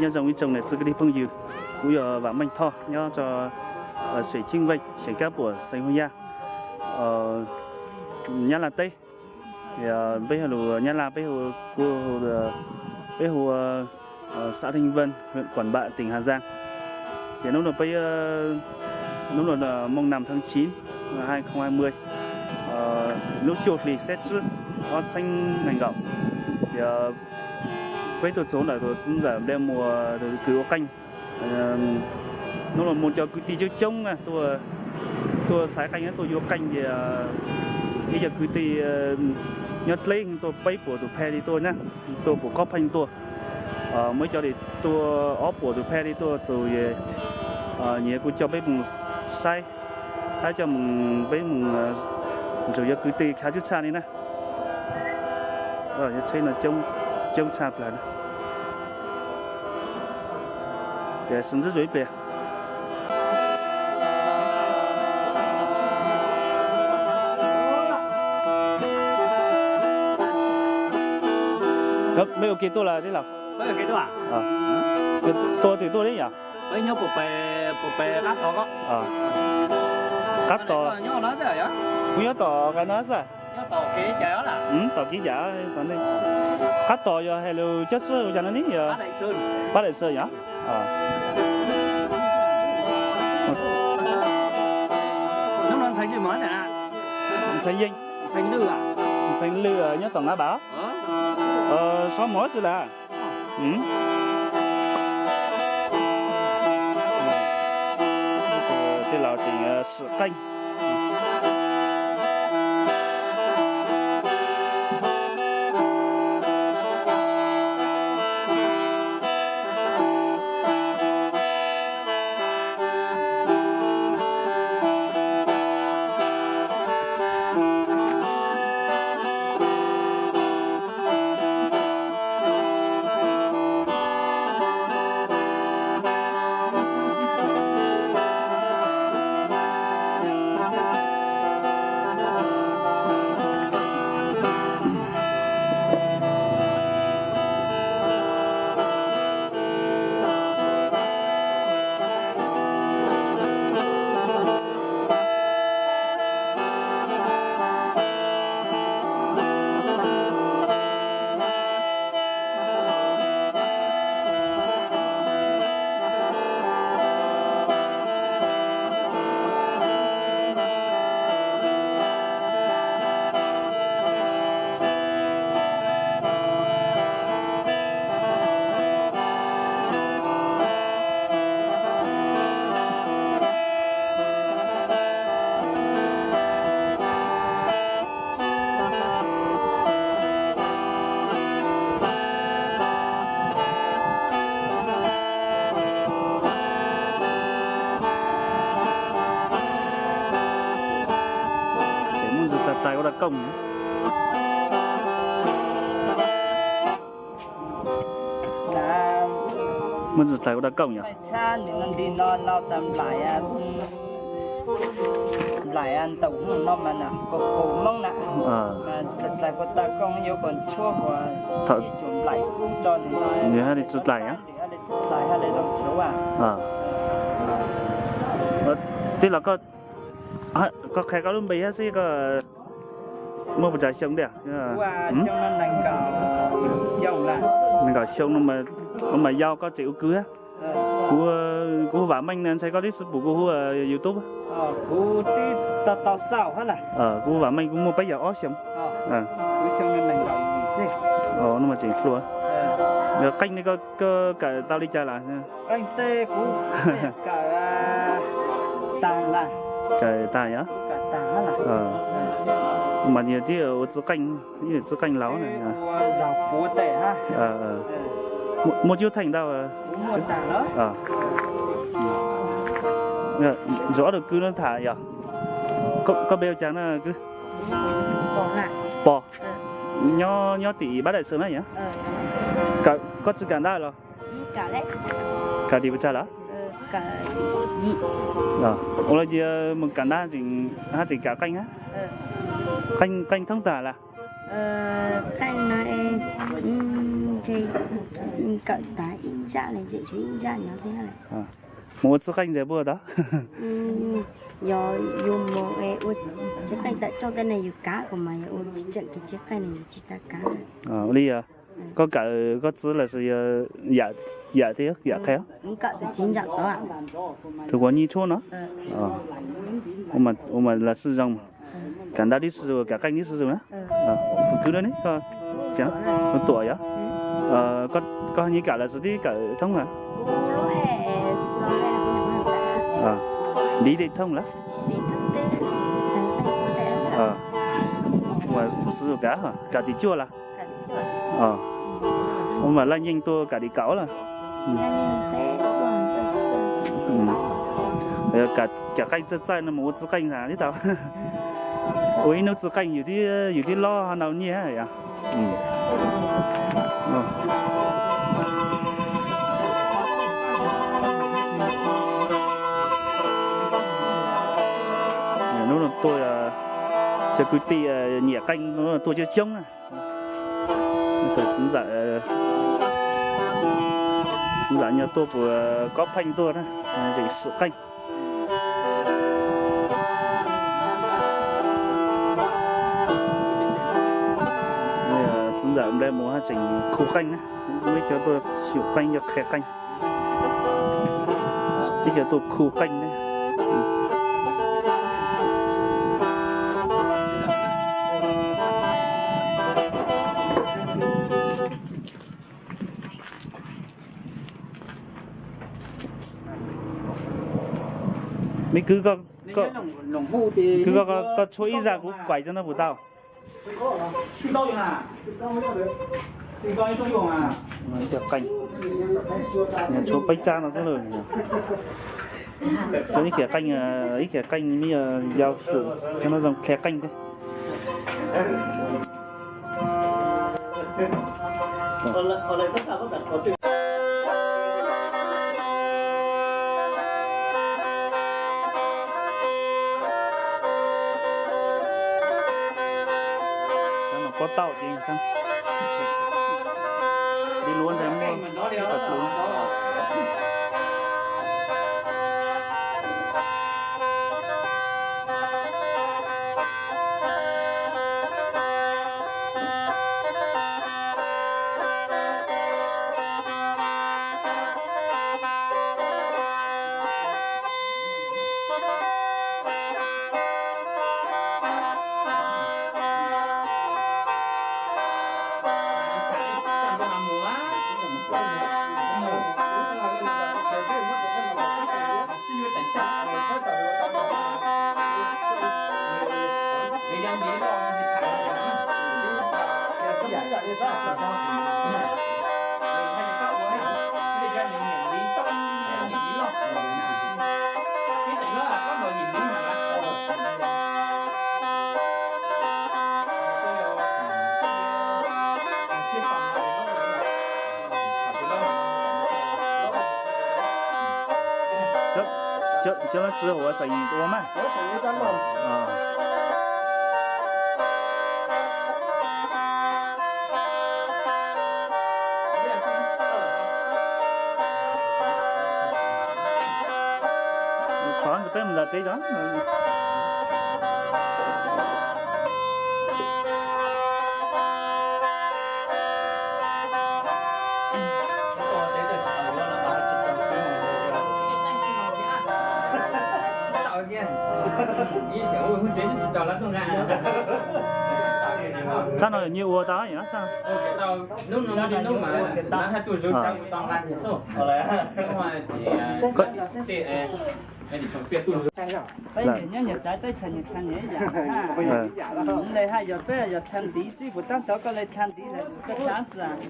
Nyob zoo ib tsoom niam txiv kwv tij phooj ywg, kuv yog Vam Meej Thoj nyob rau xeem Cheej Veej, xeem Kab Puam, xeev Hoo Yaj, Nyab Laj teb. Peb hu lus Nyab Laj peb hu, peb hu xã Thanh Vân, huyện Quản Bạ, tỉnh Hà Giang. Ces hnub no peb, hnub no mùng năm tháng chín, hai không hai mươi, lub cuaj hli xeb tsib ob txheeb nees nkaum. Ces peb tuaj txog ntawm tus txiv ntxawm Npliaj Muas tus kwv ua qeej. Hnub no muaj cov kwv tij coob coob na tuaj, tuaj xaiv qeej, tuaj yuav qeej ces ib co kwv tij nyob dleb tuaj peb puas tus phe li tuaj na, tuaj puas kob pheej tuaj. Muaj ib co li tuaj ob puas tus phe li tuaj txus, nyias kuj coj peb mus saib, thiab coj mus peb mus ntsib cov kwv tij khav tshaj li na. Cov tsheb no coob tshaj plaws na. Ces sib ntsib dua ib pliag. Mej ua ke tuaj los tij laug? Tua twg tuaj li yom? Qab tos, kuv nyob tom qab no xwb. Tom kev yam, tom nej qab tos yog hais lus cob tsib ua cas no ne yog? Pab Daim Xwm yom? Ntxhee Yeej, Ntxhee Lwj nyob tom Nqab Npab. Sob mov tsi lawm. Tej laus tseem sim qeej. Ces muaj ntsis tais tais ua dab kooj. Muaj ntsis tais ua dab kooj yom. Nplaim ntaus no mas kuv kuv Moob na, mas tais ua dab kooj yuav kom tshuab ua ib tug nplaim kub tso li no. Nws haj li tsis tais, haj li tsis tais, haj li zoo tshuav. Tij laug, koj qhia koj lub npe thiab xwb, koj muaj puas tsav xyoo tiag? Nees nkaum xyoo no mas yau koj tseem ua kwv. Kuv, kuv hu Vam Meej, ntshai koj twb xav pom kuv hu YouTube. Kuv twb tau xaum hab na. Kuv hu Vam Meej, kuv muaj peb caug ob xyoo. Kuv xyoo no nees nkaum yim xwb. No mas tseem hluas. Qeej ne koj kawm tau li cas lawm? Qeej tej kuv kawm tag lawm. Kawm tag yom? Kawm tag hab na. Mas yog thiaj ua txiv qeej, txiv qeej laus na. Ua zaug puav tes hab. Muaj cub theej ntau? Kuv muaj tag lawm. Ntsuas ob tug kwv no tham yog. Koj npe ua cas na kwv? Pog. Nyob, nyob tim Pab Daim Xwm na yog? Koj tsis kam ntab los? Kam tim puas tsag lawm? Ua li cia mus kam ntab tseem, hab tseem kam qeej hab? Qeej, qeej thoob tag lawm? Qeej no, Kawm tas ib ntsaj le, ntse tshuav ib ntsaj nyob thiab lawm. Mus ua txiv qeej ntawd puas tau? Yog yus mus ua txiv qeej tawm tsooj tej ne yus kav, kuv mas yog ua tseem kev txiv qeej ne yus tsis tau kav. Ua li yog koj kawm koj txiv los sis yog yam, yam thiab yam qhia? Kawm tus txiv ntawm tod. Tus uas nyiaj tshuaj no? Ua mas los sib zoo, kav ntaj tib sib zoo, kav qeej tib sib zoo na. Tus kwv no ne, koj tuam yog? Koj nyiam kawm los sis twb kawm thoob lawm? Ntiv tej thoob lawm? Ua sib zoo kav, kav tim cuaj lawm? Ua mas laj nyeej tuaj kav tim kaum lawm. Kav qeej txawj txawj no mus ua txiv qeej xwb tib tau. Ua ib hnub txiv qeej yus twb, yus twb lob ho nau nyiaj yom. Hnub no tuaj cov kwv tij nyiam qeej tuaj coob coob na. Txiv ntxawm, txiv ntxawm nyob tuaj puas kob pheej tuaj na, tseem swm qeej. Txiv ntxawm nplej mus haj tseem khu qeej na, muaj ib co tuaj xyum qeej, ib co qhia qeej, ib co tuaj khu qeej na. Me kwv, koj tshuab ib zaj kuv kuaim rau no puas tau? Qeej, tshuab peb tsab no xwb lawm. Tshuab ib khiav qeej, ib khiav qeej me yau xwm, cov no zoo qhia qeej thiab. Pob tau ces li luav ntawd muaj ib qhov plhu. Cov no tsis ua xeem ua mas. Thov peb mus ntawm tsev tso. Tshaj no nyias ua tau. Peb nyias nyob nyias tsav teb chaws nyias tshaj nyias ib yam. Le haj yog peb yog tshaj ntiv xwb, puas tab xov koj le tshaj ntiv lawm koj tshaj txawj.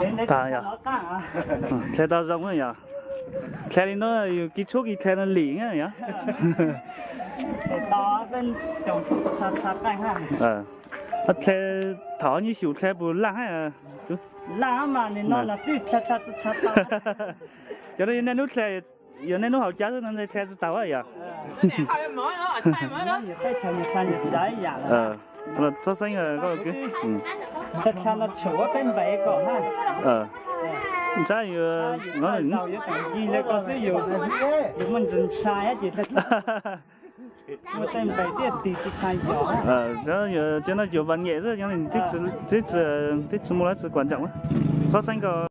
Tas yog, dlha tau zoo yog, dlha li no yus kis tshuab kis dlha no lim yog. Dlha, thaum nyiaj xyum dlha puas laj hab? Cov no yog nej lub dlha, yog nej lub hauv cawv xwb no dlha tsis taus yog. Txhob xeeb, ntshai yus, tsis no yuav vas nyem xwb, twb tsis muaj lawv tsis kuam ntsoov, txhob xeeb nkaus.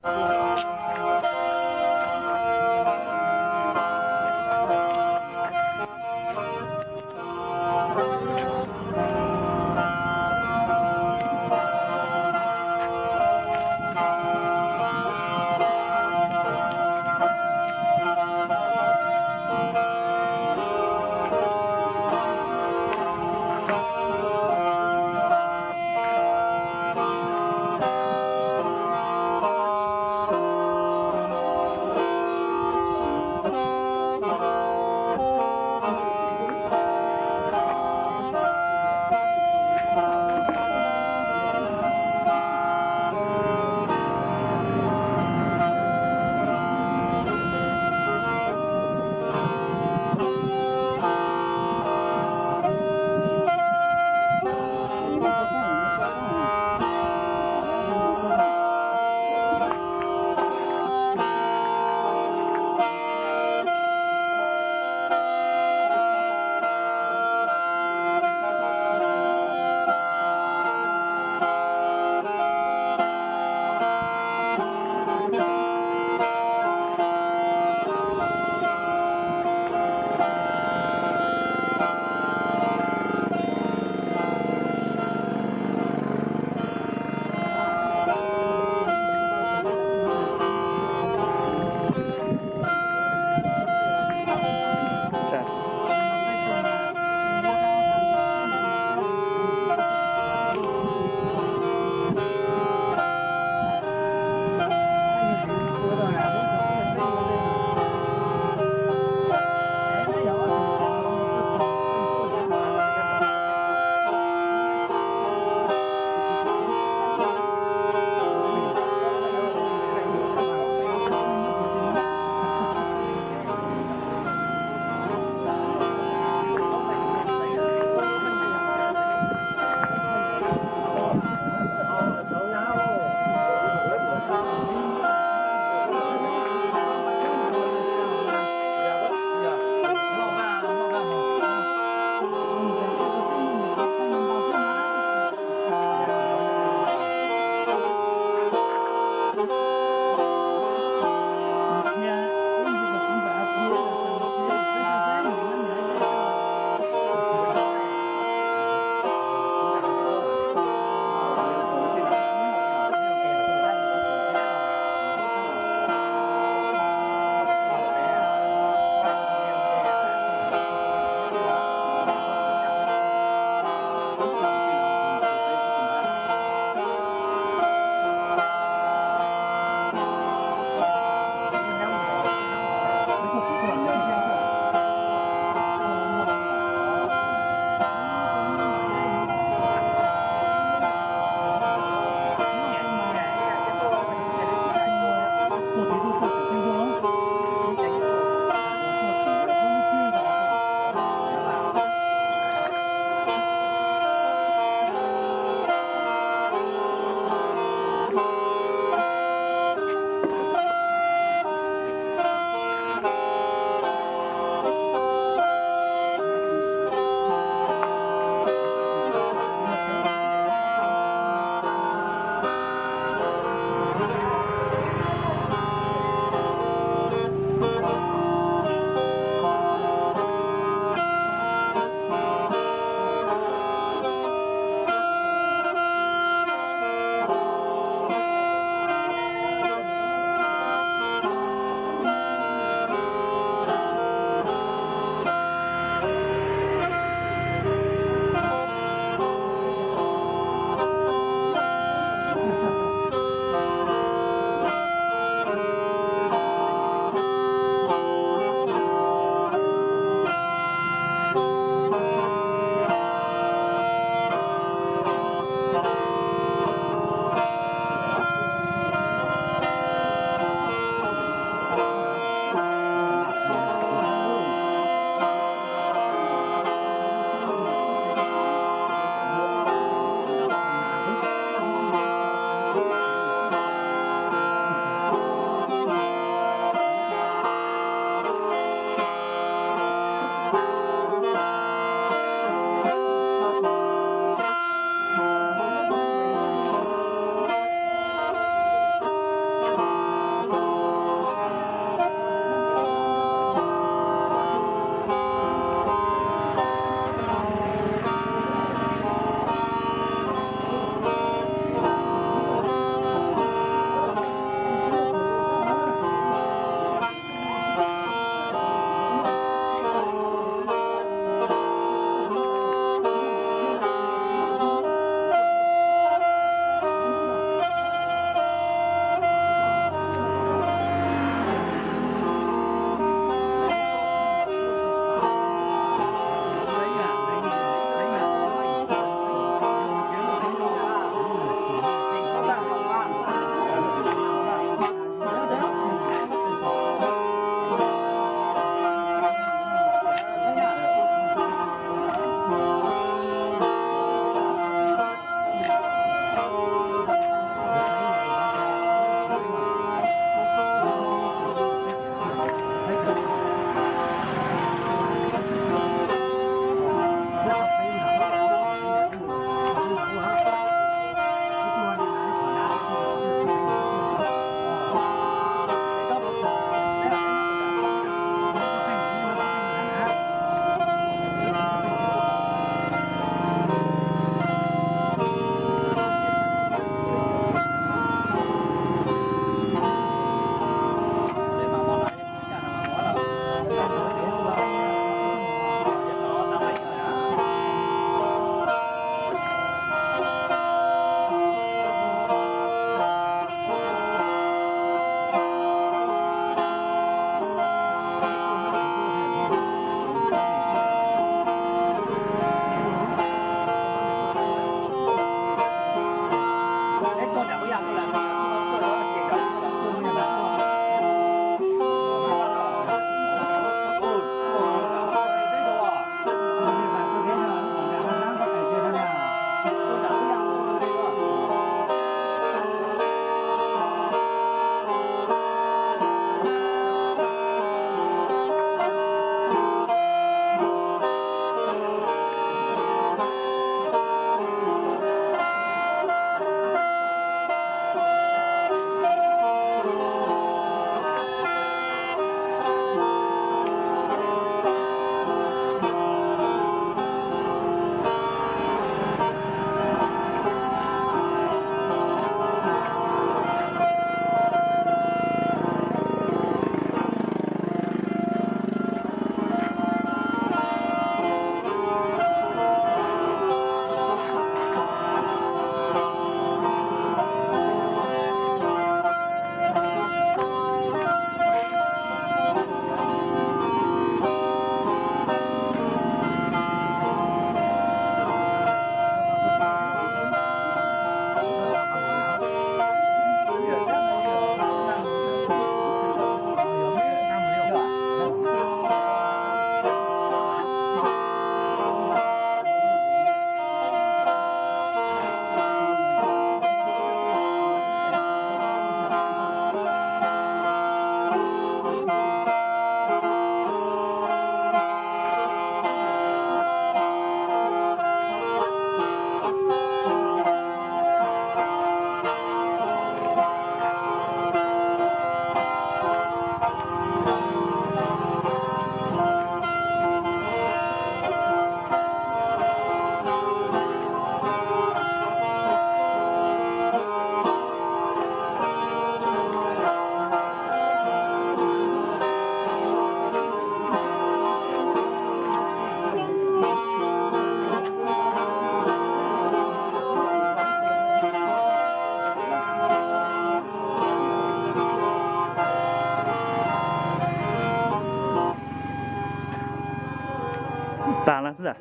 Zaj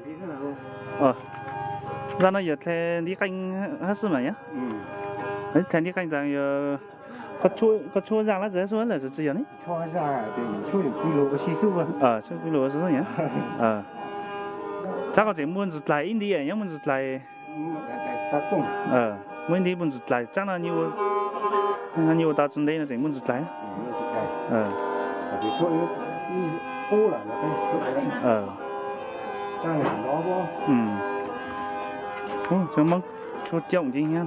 no yog dlha ntiv qeej hab xwb mas yog? Dlha ntiv qeej tas yog koj tshuab zaj lab tsi hab xwb lawm tsi yog ne? Tshuab lus xwb yog? Tsab koj tseem muaj ntsis dlais ib ntiv, nyob muaj ntsis dlais. Muaj ib ntiv muaj ntsis dlais, tsab no nws ua tau tsi ntev no tseem muaj ntsis dlais. Cov Moob tshuab coob thiab.